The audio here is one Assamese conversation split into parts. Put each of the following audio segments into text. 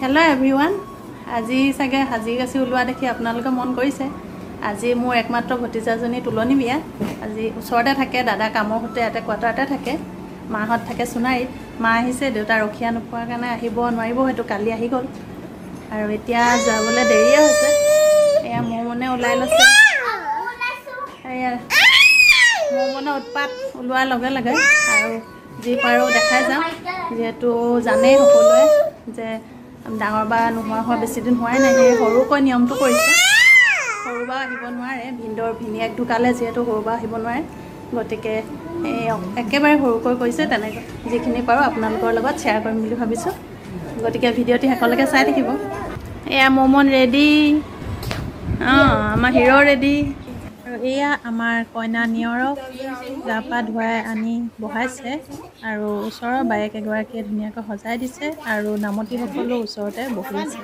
হেল্ল' এভৰিৱান, আজি চাগে সাজি কাচি ওলোৱা দেখি আপোনালোকে মন কৰিছে। আজি মোৰ একমাত্ৰ ভতিজাজনী তোলনি বিয়া। আজি ওচৰতে থাকে, দাদা কামৰ সূত্ৰে ইয়াতে কোৱাৰ্টাৰতে থাকে, মাহঁত থাকে সোণাৰীত। মা আহিছে, দেউতা ৰখীয়া নোপোৱাৰ কাৰণে আহিব নোৱাৰিব, হয়তো কালি আহি গ'ল। আৰু এতিয়া যাবলৈ দেৰিয়ে হৈছে। এয়া মৌমনে ওলাই লৈছে, এয়া মৌমনে উৎপাত ওলোৱাৰ লগে লগে আৰু যি পাৰোঁ দেখাই যাম। যিহেতু জানেই সকলোৱে যে ডাঙৰ বা নোহোৱা হোৱা বেছি দিন হোৱাই নাই, সেই সৰুকৈ নিয়মটো কৰিছে। সৰু বা আহিব নোৱাৰে, ভিনদেউৰ ভিনীয়েক ঢুকালে যিহেতু সৰু বা আহিব নোৱাৰে, গতিকে এই একেবাৰে সৰুকৈ কৰিছে। তেনেকৈ যিখিনি পাৰোঁ আপোনালোকৰ লগত শ্বেয়াৰ কৰিম বুলি ভাবিছোঁ, গতিকে ভিডিঅ'টি শেষলৈকে চাই থাকিব। এয়া মৌমন ৰেডি, অঁ আমাৰ হিৰ' ৰেডি। আৰু এয়া আমাৰ কইনা নিয়ৰক গা পা ধুৱাই আনি বহাইছে আৰু ওচৰৰ বায়েক এগৰাকীয়ে ধুনীয়াকৈ সজাই দিছে আৰু নামতীসকলো ওচৰতে বহি আছে।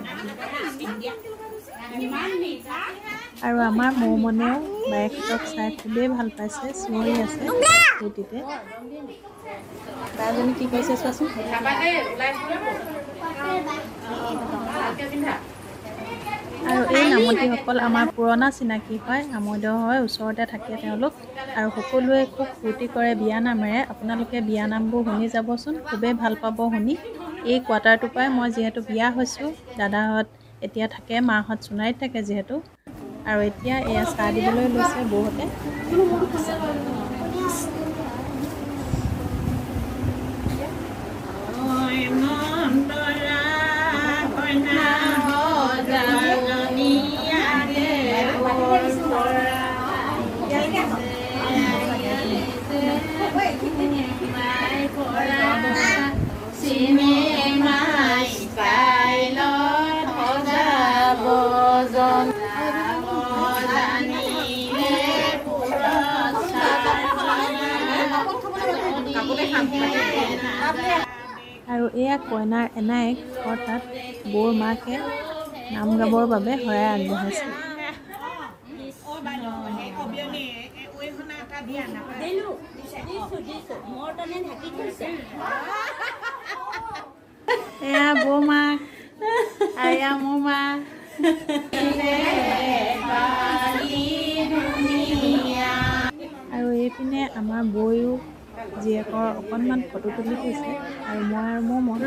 আৰু আমাৰ মৌমনেও বায়েকহঁতক চাই খুবেই ভাল পাইছে, চিঞৰি আছে ফূৰ্তিতে। বাজনী কি কৰিছে চোৱাচোন। আৰু এই নামতীসকল আমাৰ পুৰণা চিনাকি হয়, আমোদৰ হয়, ওচৰতে থাকে তেওঁলোক আৰু সকলোৱে খুব ফূৰ্তি কৰে বিয়ানামেৰে। আপোনালোকে বিয়ানামবোৰ শুনি যাবচোন, খুবেই ভাল পাব শুনি। এই কোৱাৰ্টাৰটোৰ পৰাই মই যিহেতু বিয়া হৈছোঁ, দাদাহঁত এতিয়া থাকে, মাহঁত সোণাৰীত থাকে যিহেতু। আৰু এতিয়া এয়া চাহ দিবলৈ লৈছে বৌহঁতে। আৰু এয়া কইনাৰ এনায়েক অৰ্থাৎ বৌৰ মাকে নাম গাবৰ বাবে শৰাই আগবঢ়াইছে। এয়া বৌ মাক, এয়া মোৰ মা। আৰু এইপিনে আমাৰ বৌও জীয়েকৰ অকণমান ফটো তুলি থৈছে আৰু মই আৰু মোৰ মন।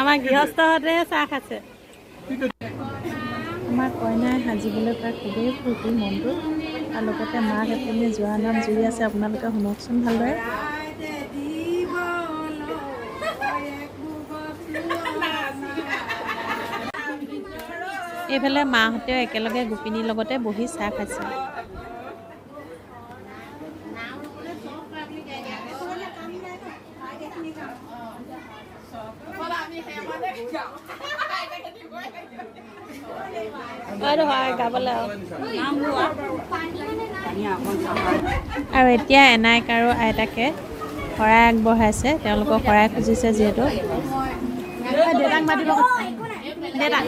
আমাৰ গৃহস্থহঁতে চাহ খাইছে। আমাৰ কইনাই সাজিবলৈ পাই খুবেই ফূৰ্তি মনটো। আৰু লগতে মাক এপিনে যোৱা নাম জুৰি আছে, আপোনালোকে শুনকচোন ভালদৰে। এইফালে মাহঁতেও একেলগে গোপিনীৰ লগতে বহি চাহ খাইছে। আৰু এতিয়া এনাইক আৰু আইতাকে শৰাই আগবঢ়াইছে, তেওঁলোকক শৰাই খুজিছে যিহেতু। দেউতাক মাতিব, দেউতাক।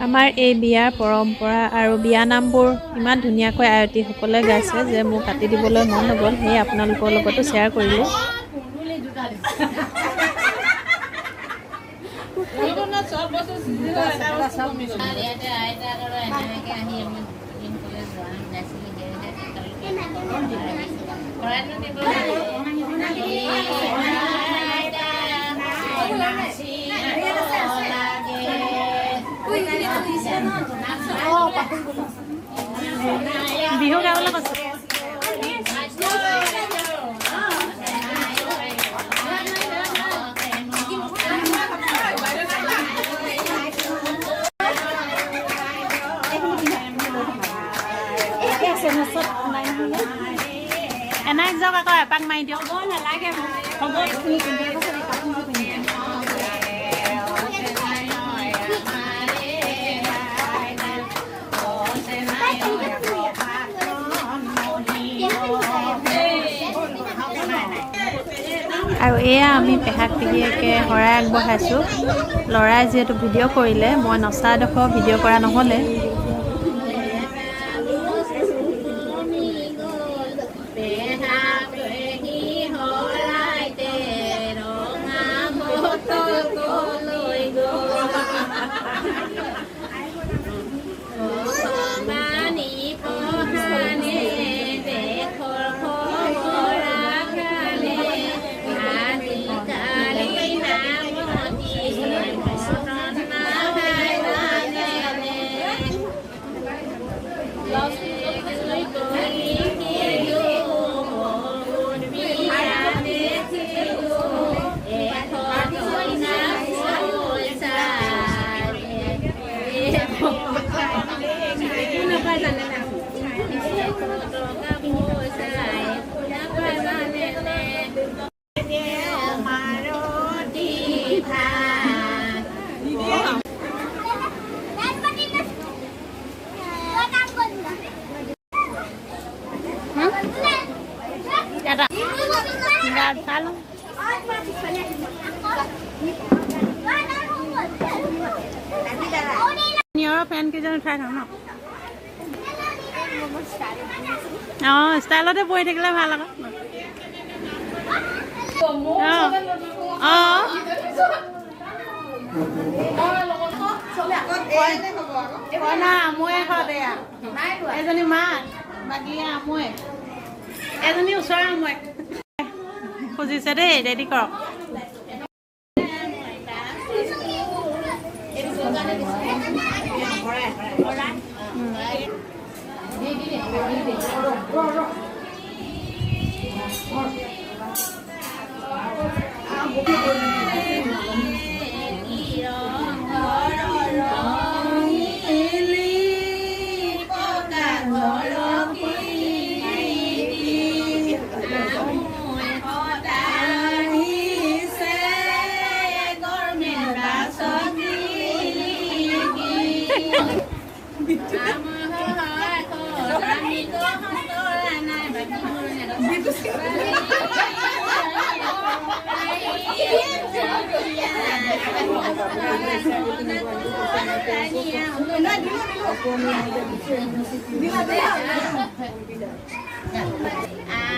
আমাৰ এই বিয়াৰ পৰম্পৰা আৰু বিয়ানামবোৰ ইমান ধুনীয়াকৈ আয়তীসকলে গাইছে যে মোৰ কাটি দিবলৈ মন নগ'ল, সেয়ে আপোনালোকৰ লগতো শ্বেয়াৰ কৰিলোঁ। বিহু গাবলৈ কৈছে। আছে নাই নহয়। এনাইক যাওক আকৌ এপাক মাৰি দিয়ক। নালাগে হ'ব। আৰু এয়া আমি পেহাক পেহীয়েকে শৰাই আগবঢ়াইছোঁ। ল'ৰাই যিহেতু ভিডিঅ' কৰিলে, মই নচাডোখৰ ভিডিঅ' কৰা নহ'লে। ফেন কেইজন উঠাই থওঁ ন। অঁ, ষ্টাইলতে বহি থাকিলে ভাল আকৌ। অঁ, কইনা আমৈ ঘৰত এয়া এজনী মাক, বাকী আমৈ এজনী ওচৰৰ আমৈ খুজিছে দেই, ৰেডি কৰক।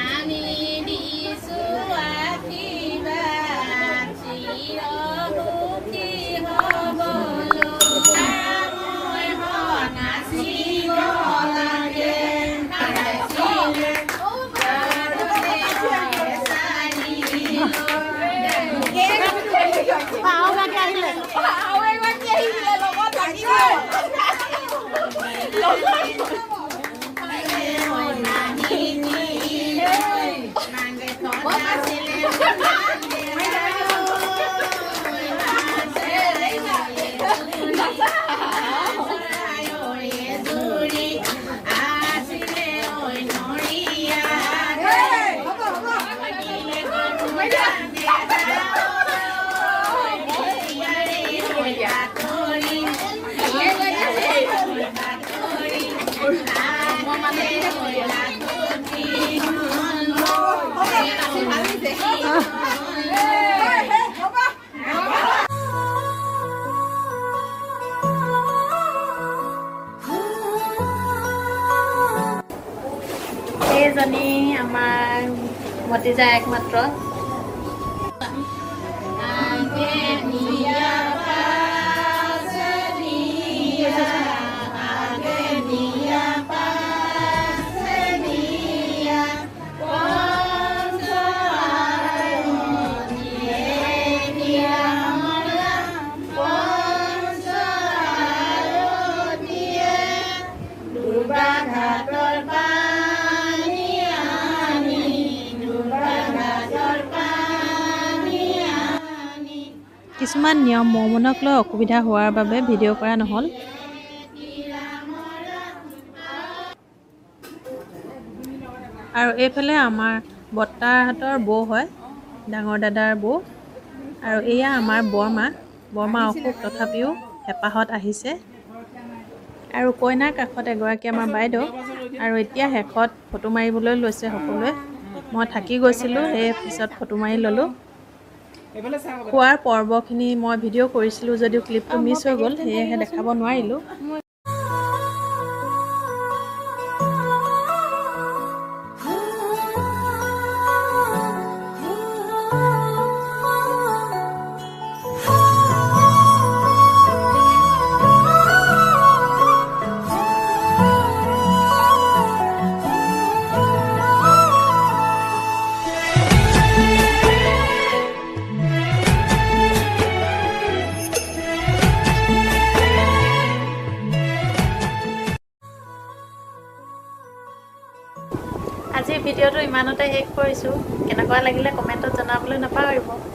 আমি দিছো আশীৰ্বাদ চিৰসুখী হ'বলৈ নাচিব লাগে। এইজনী আমাৰ ভতিজা একমাত্ৰ। কিছুমান নিয়ম মৌমনক লৈ অসুবিধা হোৱাৰ বাবে ভিডিঅ' কৰা নহ'ল। আৰু এইফালে আমাৰ বৰ্তাহঁতৰ বৌ হয়, ডাঙৰ দাদাৰ বৌ। আৰু এয়া আমাৰ বৰমা। বৰমা অসুখ, তথাপিও হেঁপাহত আহিছে। আৰু কইনাৰ কাষত এগৰাকী আমাৰ বাইদেউ। আৰু এতিয়া শেষত ফটো মাৰিবলৈ লৈছে সকলোৱে। মই থাকি গৈছিলোঁ, সেয়ে পিছত ফটো মাৰি ল'লোঁ। খোৱাৰ পৰ্বখিনি মই ভিডিঅ' কৰিছিলোঁ যদিও ক্লিপটো মিছ হৈ গ'ল, সেয়েহে দেখাব নোৱাৰিলোঁ। আজিৰ ভিডিঅ'টো ইমানতে শেষ কৰিছোঁ। কেনেকুৱা লাগিলে কমেণ্টত জনাবলৈ নাপাহৰিব।